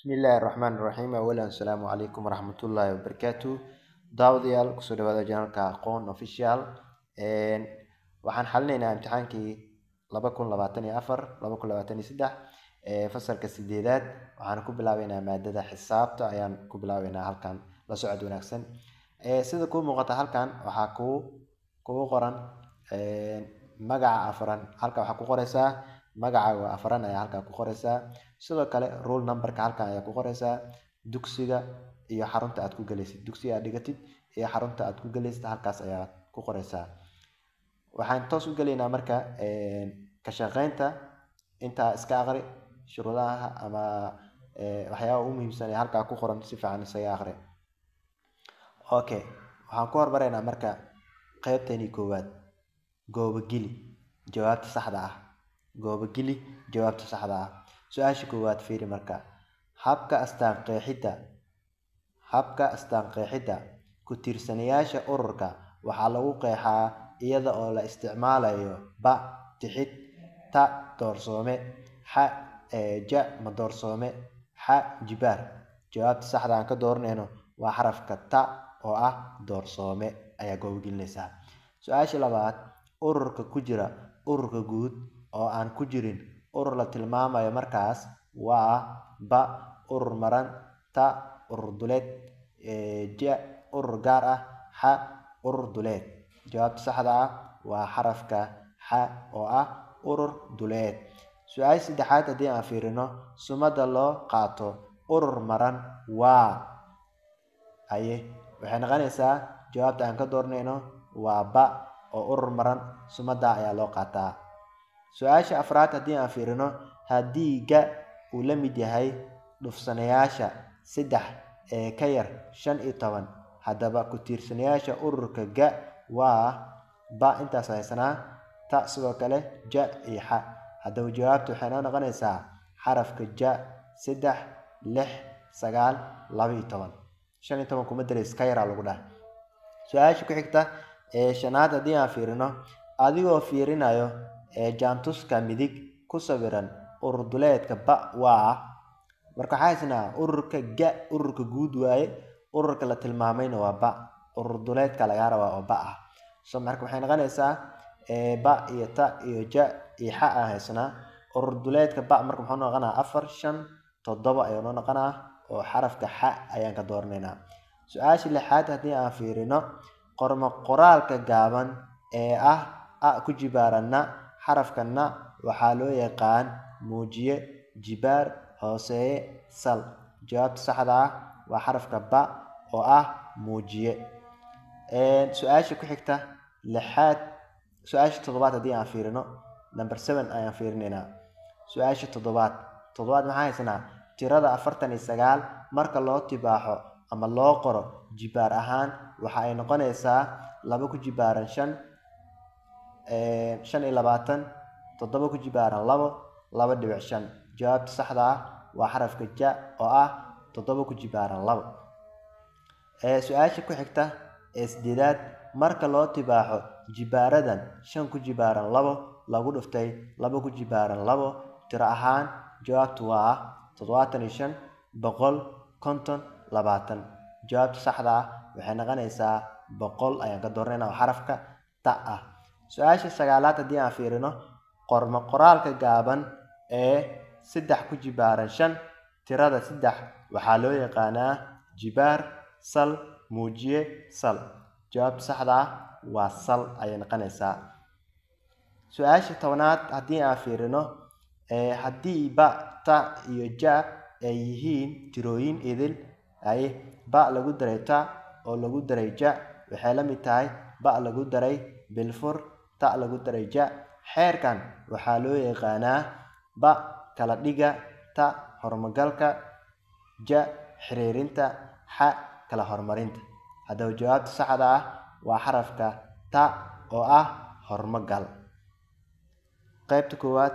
Bismillaahi Raxmaani Raxiim. Awalan, asalaamu calaykum waraxmatullaahi wabarakaatu. Daawadayaal, kusoo dhawaada channelka Aqoon Official. Waxaan xalinaynaa imtixaankii 2024 2023 ee fasalka sideedaad. Waxaan ku bilaabeynaa maadada xisaabta ayaan ku bilaabeynaa halkan. La socod wanaagsan. Sida kuu muuqata halkan waxaa kugu qoran magaca afran. Halkan waxaa ku qoreysaa magacaaga afran ayaa halkan ku qoreysaa. Sidoo kale roll numberka halkan ayaa ku qoreysaa, dugsiga iyo xarunta aad ku galaysid, dugsiga aad dhigatid iyo xarunta aad ku galaysid halkaas ayaa ku qoreysaa. Waxaan toos u gelaynaa marka ka shaqeynta. Intaa iska aqri shuruudaha ama waxyaabaha ugu muhiimsan ee halkaa ku qoran, si fiican isaga aqri. Okay, waxaan ku hormaraynaa marka qeybtani koowaad, goobageli jawaabta saxda ah. Goobageli jawaabta saxda ah. Su-aasha koowaad fiiri marka. Habka astaan qeexidda ku tiirsanayaasha ururka waxaa lagu qeexaa iyada oo la isticmaalayo: ba, tixid; ta, doorsoome; xa, ja, madoorsoome; xa, jibaar. Jawaabta saxda aan ka dooranayno waa xarafka ta oo ah doorsoome ayaa goobagelinaysaa. Su-aasha labaad, ururka ku jira ururka guud oo aan ku jirin urur la tilmaamayo markaas waa: ba, urur maran; ta, urur duleed; ja, urur gaar ah; xa, urur duleed. Jawaabta saxda ah waa xarafka xa oo ah urur duleed. Su-aasha saddexaad haddii aan fiirino, sumada loo qaato urur maran waa? Haye, waxay noqonaysaa jawaabta aan ka dooranayno waa ba oo urur maran sumada ayaa loo qaataa. Su-aasha afraad haddii aan fiirino, haddii ga uu la mid yahay dhufsanayaasha saddex ee ka yar 15, haddaba ku tiirsanayaasha ururka ga waa: ba, intaas haysanaa; ta sidoo kale, ja iyo xa. Haddaba jawaabta waxay noo noqonaysaa xarafka ja: 3, 6, 9, 12. 15 kuma dareys, ka yaraa lagu dhahay. Su-aasha ku xigta ee shanaad haddii aan fiirino, adigoo fiirinayo ee jaantuska midig ku sawiran, urur duleedka ba waa? Marka waxaa haysanaa ururka ga, ururka guud waaye, ururka la tilmaamayna waa ba, urur duleedka lagaa rabaa oo ba ah. So marka waxay noqonaysaa ba iyo ta iyo ja iyo xa aan haysanaa. Urur duleedka ba marka muxuu noqonaa? 4, 5, 7 ayuu noo noqonaa oo xarafka xa ayaan ka dooranaynaa. Su-aasha lixaad haddii aan fiirino, qormo qoraalka gaaban ee ah a ku jibaaran na, xarafka na waxaa loo yaqaan: muujiye, jibaar, hooseeye, sal. Jawaabta saxda ah waa xarafka ba oo ah muujiye. Su-aasha ku xigta lixaad, su-aasha toddobaad haddii aan fiirino, number 7 ayaan fiirinaynaa. Su-aasha toddobaad maxaa haysanaa? Tirada 49 marka loo tibaaxo ama loo qoro jibaar ahaan waxa ay noqonaysaa: 2 ku jibaaran 5, 25, 7 ku jibaaran 2, 2.5. Jawaabta saxda ah waa xarafka ja oo ah 7 ku jibaaran 2. Su-aasha ku xigta ee sideedaad, marka loo tibaaxo jibaaradan 5 ku jibaaran 2 lagu dhuftay 2 ku jibaaran 2 tiro ahaan jawaabtu waa: 75, 100, 50, 20. Jawaabta saxda ah waxay noqonaysaa 100 ayaan ka dooranayna oo xarafka ta ah. Su-aasha sagaalaad haddii aan fiirino, qormo qoraalka gaaban ee 3 ku jibaaran 5, tirada 3 waxaa loo yaqaanaa: jibaar, sal, muujiye, sal. Jawaabta saxda ah waa sal ayay noqonaysaa. Su-aasha 10aad haddii aan fiirino, haddii ba, ta iyo ja ay yihiin tirooyin idil, haye, ba lagu daray ta oo lagu daray ja waxay la mid tahay ba lagu daray bilfur ta lagu daray ja, xeerkan waxaa loo yaqaanaa: ba, kala dhiga; ta, hormagalka; ja, xiriirinta; xa, kala horumarinta. Haddaba jawaabta saxda ah waa xarafka ta oo ah hormagal. Qaybta koowaad.